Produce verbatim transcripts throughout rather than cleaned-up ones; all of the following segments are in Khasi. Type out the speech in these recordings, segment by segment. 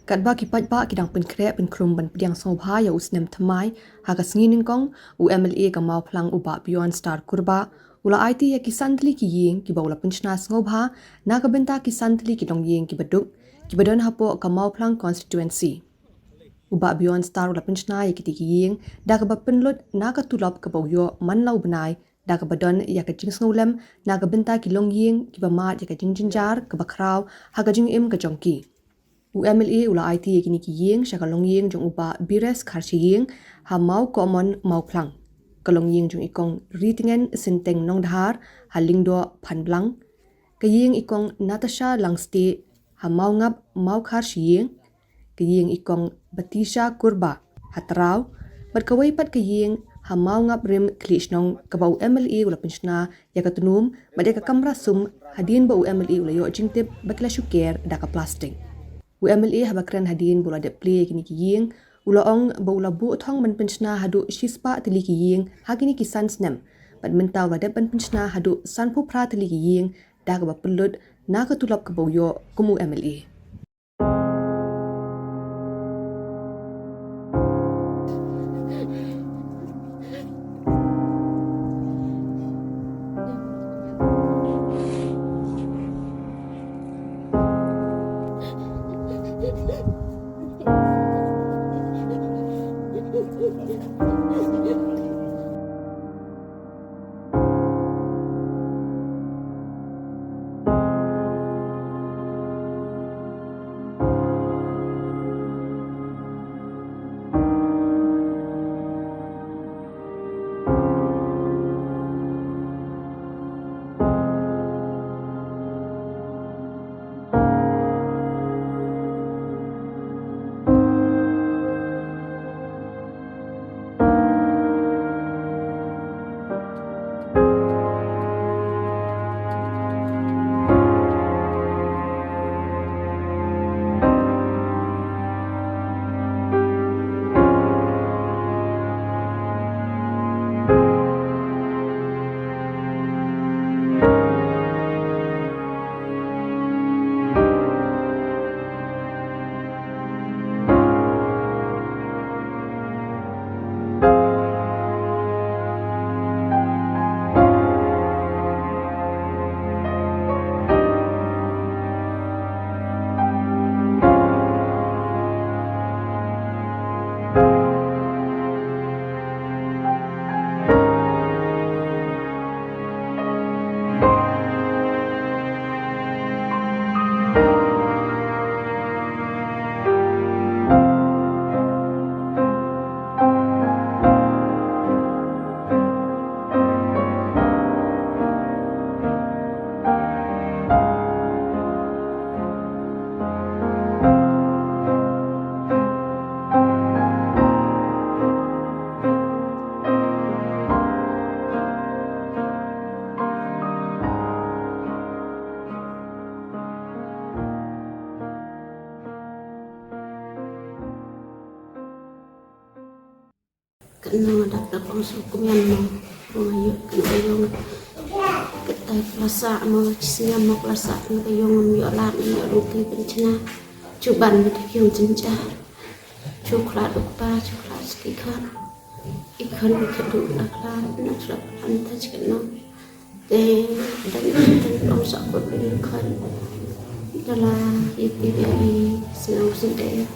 Katba ki paidbah ki dang pynkhreh pynkhrum ban pdiang sngewbha ïa u snem thymmai, ha ka sngi nyngkong, u M L A ka Mawphlang u Bah Bjorn Star Kurbah u la aiti ïa ki san tylli ki ïing kiba u la pynshna sngewbha na ka bynta ki san tylli ki longïing kiba duk, kiba don hapoh ka Mawphlang constituency. U Bah Bjorn Star u la pynshna ïa kitei ki ïing da kaba pynlut na ka tulop kaba u ïoh man la u bnai, da kaba don ïa ka jingsngewlem na ka bynta ki longïing kiba mad ïa ka jingjynjar kaba khraw ha ka jingim ka jong ki. U M L A u la aiti ïa kine ki ïing sha ka longïing jong u Bah Bires Kharshiing ha Mawkomon Mawphlang, ka longïing jong i Kong Ritngen Synteng Nongdhar ha Lyngdoh Phanblang, ka ïing i Kong Natasha Langstieh ha Mawngap Mawkharshiing, ka ïing i Kong Batisha Kurbah ha Traw, bad kawei pat ka ïing ha Mawngap Rim Khliehshnong, kaba u M L A u la pynshna ïa ka tnum bad ïa ka kamra sum hadien ba u M L A u la ïoh jingtip ba ki la shu ker da ka plastik. U M L A haba kren hadien ba u la dep plie ïa kine ki ïing, u la ong ba u la buh thong ban pynshna haduh shispah tylli ki ïing ha kine ki san snem, bad mynta u la dep ban pynshna haduh sanphew phra tylli ki ïing da kaba pynlut na ka tulop kaba u ïoh kum u M L A. Kano da ka kong su kumyan mo. Mo yu kano yung. Katai klasa mo, chisnya mo klasa mo ka yung mo yu lat mo yu luti penchna. Chuban mo ka yung chencha. Chukla dukpa, chukla ski khan. Ikhan ikadu dakla, na chukla khan ta chikano. Te dan dan ong sa ko ni khan. Dala iti iti sngau sinte.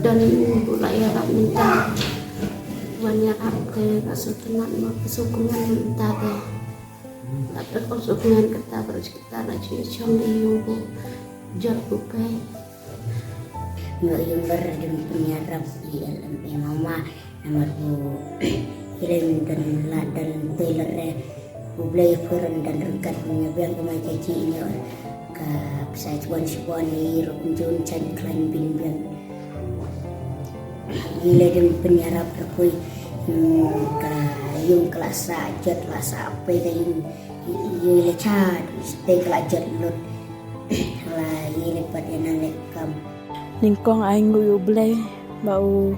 Dan bula ïarap mynta. Wan ïarap te ka su tnat ma ka su kumyan mynta te. Ata ko su kumyan kata, baru kita la chi chong di yung bu. Jot bu kai. Nga yung bar dum pynïarap i L M A mama. Namar bu i leng dan la dan tailor re. U Blei phuran dan ryngkat, nga biang kumai ka chi nga ka psa chwan chwan i ruh jun chan klan bin biang. I le dum pynïarap ka pui, hmm, ka yung ka la sa jot la sa pe ka yung i le cha te ka la jot lut. La i le pat ina le kam. Nyngkong ai nguh ïa u Blei ba u,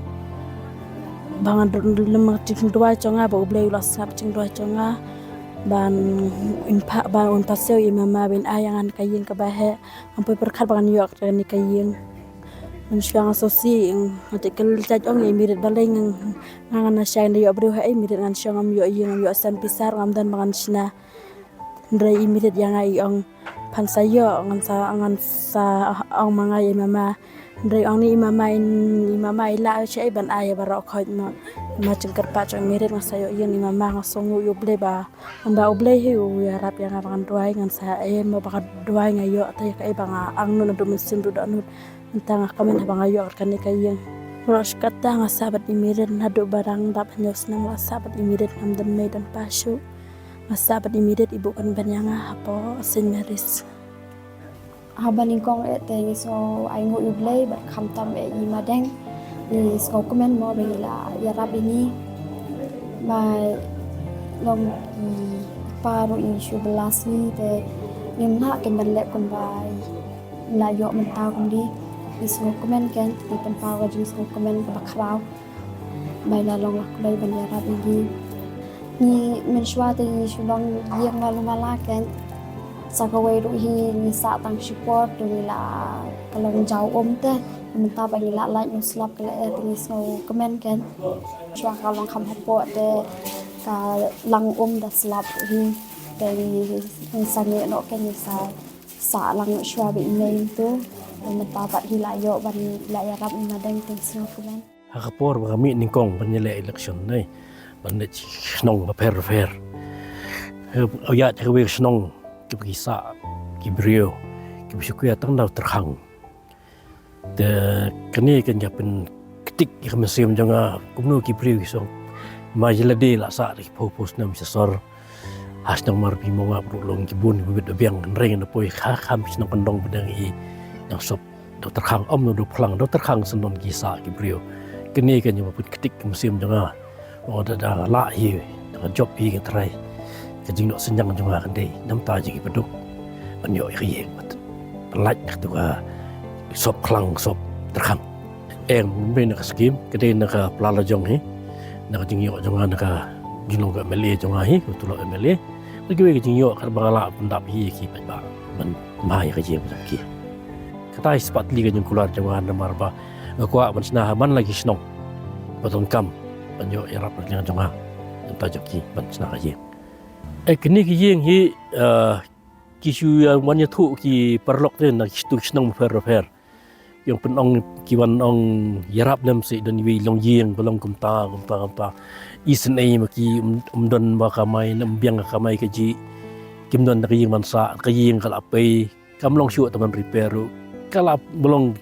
ba ngan rung lem jingduwai jong nga, ba u Blei u la sngap jingduwai jong nga. Ban in pha, ban un pha siew ïa mama ban ai ïa ngan ka ïing kaba heh. Ngan poi pyrkhat ba ngan ïoh kane ka ïing. Ngan shong nga sosi nga te kel jait ong i Mirit balei ngan ngan na shai nda ïoh briew ha i Mirit ngan shong ngam ïoh ïing ngam ïoh sem pisar ngam don ba ngan shna. Hynrei i Mirit ïa nga i ong phan sa ïoh ngan sa ngan sa ong ma nga ïa i mama. Hynrei ong ni i mama in i mama i la sha i ban ai baroh khoit mo. Ma jingkyrpad jong i Mirit nga sa ïoh ïing i mama nga sngew ïoh blei ba Ynda U Blei hi u ïarap ïa nga ba ngan duwai ngan sa em ba ka duwai nga ïoh te ka ei ba nga ang nud naduh mynsiem ruh dohnud. Mynta nga kmen haba nga ïoh kane ka ïing. Baroh shi katta nga sah bad i Mirit naduh ba dang dap hynñiew snem nga sah bad i Mirit ngam don mei don pa shuh. Nga sah bad i Mirit i buh kynben ïa nga hapoh Saint Mary's. Haba nyngkong eh te ngi sngew ai nguh ïa U Blei bad khamtam eh i Madeng. Ngi sngew kmen mo ba ngi la ïarap ïa ngi. Ba long i pa ruh i shu bylla sngi te ngim lah kin ban leh kumba la ïoh mynta kumne. Ngi sngew kmen ken ngi pynpaw ka jingsngew kmen kaba khraw. Ba i la long la kloi ban ïarap ïa ngi. Ngi mynshuwa te ngi shu long ïing malu mala ken. Sa kawei ruh hi ngi sah tang shipor te ngi la ka long jaw um te. Mynta ba ngi la lait noh slap ka la er te ngi sngew kmen ken. Shuwa ka long kham hapoh te ka lang um da slap ruh hi. Te ngi ngi sangeh noh ken ngi sa sah lang shuwa ba i mei tu. Te mynta pat hi la ïoh ban la ïarap i Madeng te ngi sngew kmen. Ha ka por ba ka mih nyngkong ban ïaleh election ne ban leit shnong bapher bapher. Ïa kawei ka shnong kiba ki sah ki briew kiba shu kwiah tang da u tyrkhang. Te kane kan ïa pynktik ïa ka mynsiem jong nga kumno ki briew ki song. Ma ïa lade la sah da ki phew phew snem sha sor. Ha shnong Marpi Mawngap ruh long ki bun ki bit ba biang hynrei na poi kha kham shnong kyndong ba dang i nang sop. Da u tyrkhang ym na da u phlang da u tyrkhang syndon ki sah ki briew. Kane ka nyngkong pynktik ka mynsiem jong nga. Ong da da lah hi da ka jop hi ka trai. Ka jingnoh synñiang jong nga kan dei namta jong ki baduk. Ban ïoh ïa ka ïing pat. Ban lait na katu ka sop khlang sop tyrkhang. Eng mbe na ka skim ka dei na ka pla la jong hi. Na ka jingïoh jong nga na ka jinglong ka M L A jong nga hi ka tulop M L A. Ka kiwei ka jingïoh ka ba nga lah pyndap hi ki paidbah ban ma ïa ka jingïoh jong ki. Kata hi spah tylli ka jingkular jong nga namar ba nga kwah ban shna ha man la ki shnong ba donkam ban ïoh ïarap na liang jong nga. Namta jong ki ban shna ka ïing. Eh kine ki ïing hi ki shu ïa wan ïathuh ki paralok te na ki shnong bapher bapher. Ïong pynong ki wan ong ïarap lem seh don iwei i longïing ba long kumta kumta kumta. Isynei ma ki um don ba kamai ne um biang ka kamai kajih. Kim don da ka ïing ban sah ka ïing ka la pei kam long shuh te ban repair ruh. Ka la ba long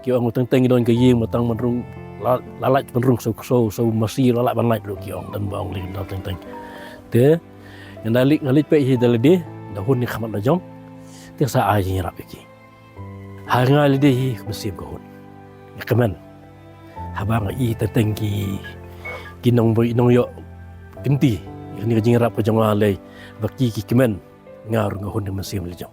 ki ong teng teng don ka ïing ba tang ban rung la lait ban rung so so so masi la lait ban lait ruh ki ong don ba ong lei don teng teng. Te nga leit nga leit peit hi da lade da hun ni khmat la jong. Te sa ai jingïarap ïa ki. Ha nga lade hi ka mynsiem ka hun. Nga kmen. Haba nga i teng teng ki ki nong boi nong ïoh kynti. Ïa kane ka jingïarap ka jong nga lei ba ki ki kmen. Nga ruh nga hun da ka mynsiem la jong.